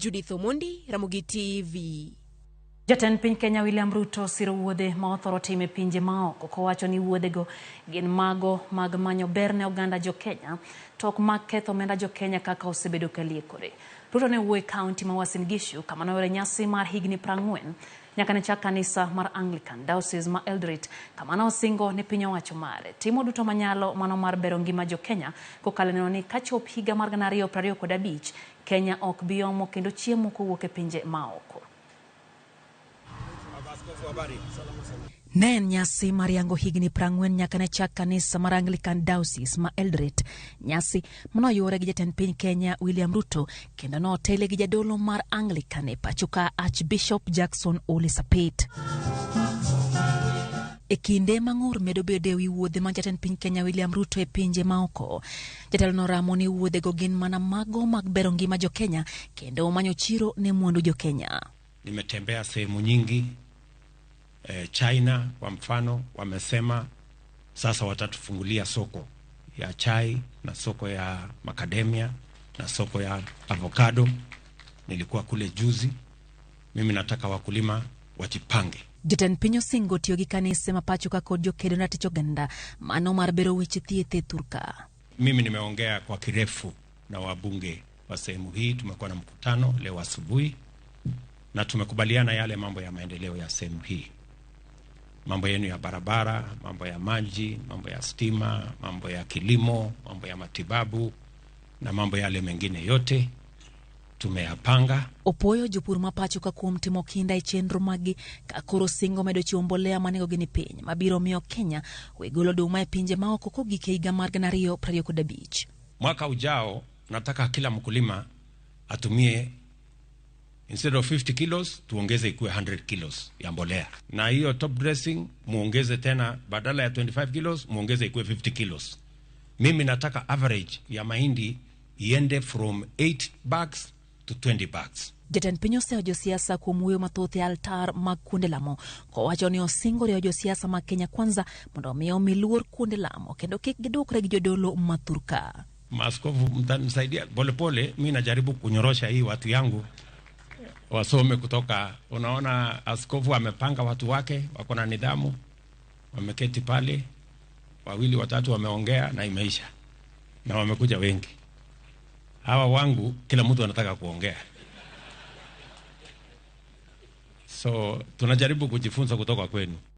Judith Omondi, Ramogi TV. Jatend piny Kenya William Ruto siro wuodhe ma othoro timo e pinje maoko kowacho ni wuodhego gin mago mag manyo ber ne oganda jo Kenya to ok mag ketho omenda jo Kenya kaka osebedo ka liekore. Ruto ne wuoyo e kaunti ma Uasin Gishu kama noyore nyasi mar higni 40 nyaka ne chak kanisa mar Anglican Diocese ma Eldoret kama ne osingo ni piny owacho mare timo duto manyalo mano mar bero ngima jo Kenya kokalo neno ni kachop higa mar 2025 Kenya ok bi omo kendo chiemo kowuok e pinje maoko. Ne en nyasi mar yango higni 40 nyaka ne chak kanisa mar Anglican Diocese ma Eldoret. Nyasi manoyuore gi jatend piny Kenya William Ruto kendo notele gi jadolo mar Anglican e pacho ka Archbishop Jackson Ole Sapit. E kinde ma ng'ur medo bedo e wi wuodhe mag jatend piny Kenya William Ruto e pinje maoko, jatelo noramo ni wuodhego gin mana mago mag bero ngima jo Kenya kendo manyo chiro ne mwandu jo Kenya. Nimetembea sehemu nyingi China kwa mfano, wamesema sasa watatufungulia soko ya chai na soko ya macadamia na soko ya avocado. Nilikuwa kule juzi. Mimi nataka wakulima wajipange. Jatend piny osingo tiyo gi kanise ma pacho ka kod jokedo ne ratich oganda mano mar bero weche thieth e thurka. Mimi nimeongea kwa kirefu na wabunge wa sehemu hii, tumekuwa na mkutano leo asubuhi na tumekubaliana yale mambo ya maendeleo ya sehemu hii, mambo yenu ya barabara, mambo ya maji, mambo ya stima, mambo ya kilimo, mambo ya matibabu na mambo yale mengine yote tumeyapanga. Opuoyo jopur ma pacho ka kuom timo kinda e chenro maggi ka koro singo medo chiwo mbolea ma nengogi ni piny mabiro miyo Kenya we golo oduma e pinje maoko kogik e higa mar 2025. Mwaka ujao nataka kila mkulima atumie instead of 50 kilos tuongeze ikuwe 100 kilos ya mbolea, na hiyo top dressing muongeze tena, badala ya 25 kilos muongeze ikuwe 50 kilos. Mimi nataka average ya mahindi iende from 8 bags to 20 bags. Jatend piny oseyo josiasa kuom wuoyo mathoth e altar mag kuonde lamo kowacho ni osingo riwo josiasa mag Kenya Kwanza mondo omi omi luor kuonde lamo kendo kik gidukre gi jodolo ma thurka. Maaskofu, mtanisaidia polepole, mi najaribu kunyorosha hii watu yangu wasome kutoka. Unaona, askofu amepanga watu wake, wako na nidhamu, wameketi pale, wawili watatu wameongea na imeisha, na wamekuja wengi. Hawa wangu kila mtu anataka kuongea, so tunajaribu kujifunza kutoka kwenu.